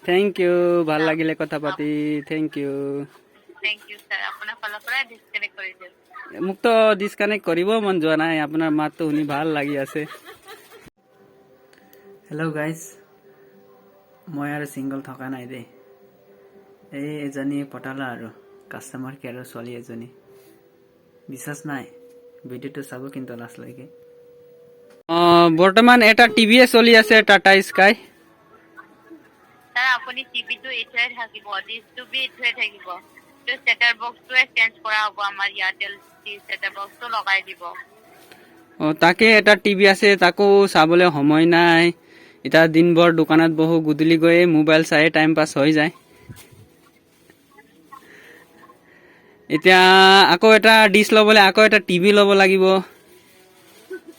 Thank you, ভাল লাগিলে কথা পাতি। Thank you. Thank you sir, আপোনাৰ ফালৰ পৰা ডিছকানেক্ট কৰি দিয়ক। মোকতো ডিছকানেক্ট কৰিব মন যোৱা নাই, আপোনাৰ মাতটো শুনি ভাল লাগি আছে। হেল্ল' গাইজ, মই আৰু ছিংগল থকা নাই দেই। এই এজনী পতালা আৰু কাষ্টমাৰ কেয়াৰৰ ছোৱালী এজনী। বিশ্বাস নাই, ভিডিঅ'টো চাব কিন্তু লাষ্টলৈকে। অঁ, বৰ্তমান এটা টিভিয়ে চলি আছে, টাটা স্কাই। ছাৰ, আপুনি টিভিটো এইটোৱে থাকিব, ডিছটো বি এইটোৱে থাকিব। তো ছেটাৰ বক্সটোৱে চেঞ্জ কৰা হ'ব। আমাৰ এয়াৰটেল ছেটাৰ বক্সটো লগাই দিব। অঁ, তাকে এটা টিভি আছে, তাকো চাবলৈ সময় নাই। এতিয়া দিনভৰ দোকানত বহো, গধূলি গৈ মোবাইল চাই টাইম পাছ হৈ যায়। এতিয়া আকৌ এটা ডিছ ল'বলৈ আকৌ এটা টিভি ল'ব লাগিব।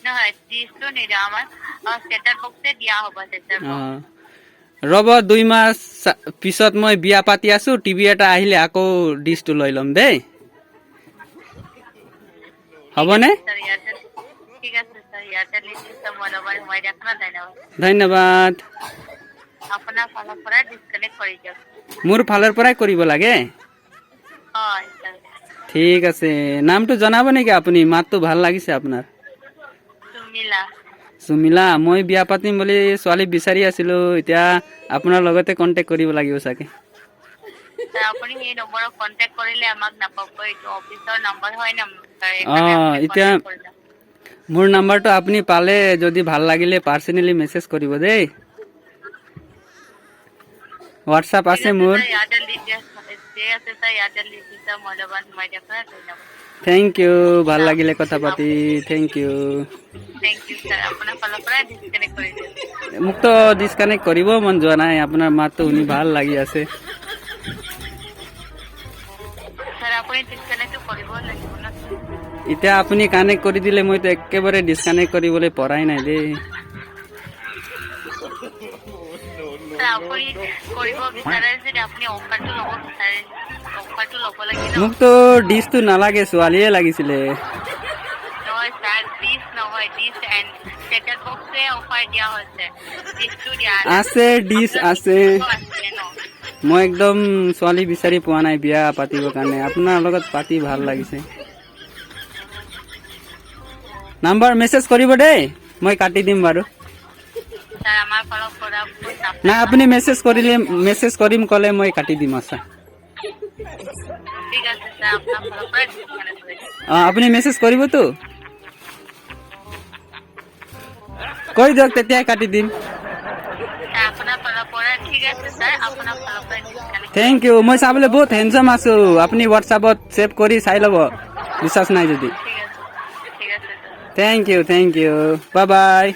নহয়, ডিছটো নিদিওঁ, আমাৰ ছেটাৰ বক্সে দিয়া হ'ব, ছেটাৰ বক্স। অঁ, ৰ'ব, 2 মাহ পিছত মই বিয়া পাতি আছো। টিভি এটা আহিলে আকৌ ডিছটো লৈ ল'ম দেই, হ'বনে? ছাৰ, এয়াৰটেল ঠিক আছে ছাৰ। এয়াৰটেল নিৰ্দিষ্ট মূল্যৱান সময় দিয়াৰ কাৰণে ধন্যবাদ। ধন্যবাদ। আপোনাৰ ফালৰ পৰা ডিছকানেক্ট কৰি দিয়ক। মোৰ ফালৰ পৰাই কৰিব লাগে? হয় ছাৰ। ঠিক আছে। নামটো জনাব নেকি আপুনি? মাতটো ভাল লাগিছে আপোনাৰ। সুমিলা। সুমিলা, মই বিয়া পাতিম বুলি ছোৱালী বিচাৰি আছিলো। এতিয়া আপোনাৰ লগতে কণ্টেক্ট কৰিব লাগিব চাগে। ছাৰ, আপুনি এই নম্বৰত কণ্টেক্ট কৰিলে আমাক নাপাব। এইটো অফিচৰ নম্বৰ হয় ন ছাৰ। এতিয়া মোৰ নাম্বাৰটো আপুনি পালে যদি ভাল লাগিলে পাৰ্চনেলি মেছেজ কৰিব দেই। হোৱাটছআপ আছে মোৰ। এয়াৰটেল ঠিক আছে ছাৰ। এয়াৰটেল নিৰ্দিষ্ট মূল্যৱান সময় দিয়াৰ কাৰণে ধন্যবাদ। Thank you, ভাল লাগিলে কথা পাতি। Thank you. Thank you sir, আপোনাৰ ফালৰ পৰা ডিছকানেক্ট কৰি দিয়ক। মোকতো ডিছকানেক্ট কৰিব মন যোৱা নাই, আপোনাৰ মাতটো শুনি ভাল লাগি আছে। ছাৰ, আপুনি ডিছকানেক্টটো কৰিব লাগিব ন। এতিয়া আপুনি কানেক্ট কৰি দিলে, মইতো একেবাৰে ডিছকানেক্ট কৰিবলৈ পৰাই নাই দেই। ছাৰ, আপুনি কৰিব বিচাৰে যদি আপুনি অফাৰটো ল'ব বিচাৰে, অফাৰটো ল'ব লাগিব। মোকতো ডিছটো নালাগে, ছোৱালীয়ে লাগিছিলে। নহয় ছাৰ, ডিছ নহয়, ডিছ এণ্ড ছেটাৰ বক্সটোৱে অফাৰ দিয়া হৈছে, ডিছটো দিয়া নাই। আছে, ডিছ আছে। আছে ন? মই একদম ছোৱালী বিচাৰি পোৱা নাই বিয়া পাতিবৰ কাৰণে। আপোনাৰ লগত পাতি ভাল লাগিছে। নাম্বাৰ মেছেজ কৰিব দেই, মই কাটি দিম বাৰু। ছাৰ, আমাৰ ফালৰ পৰা ফোন নাপায়। নাই, আপুনি মেছেজ কৰিলে, মেছেজ কৰিম ক'লে মই কাটি দিম। আচ্ছা। ঠিক আছে ছাৰ, আপোনাৰ ফালৰ পৰা ডিছকানেক্ট কৰি দিম। অঁ, আপুনি মেছেজ কৰিবতো, কৈ দিয়ক, তেতিয়াই কাটি দিম। ছাৰ, আপোনাৰ ফালৰ পৰা ঠিক আছে ছাৰ, আপোনাৰ ফালৰ পৰা ডিছকানেক্ট। Thank you. মই চাবলৈ বহুত হেণ্ডচাম আছো। আপুনি হোৱাটছআপত ছেভ কৰি চাই ল'ব, বিশ্বাস নাই যদি। ঠিক আছে, ঠিক আছে sir. Thank you, thank you, bye bye.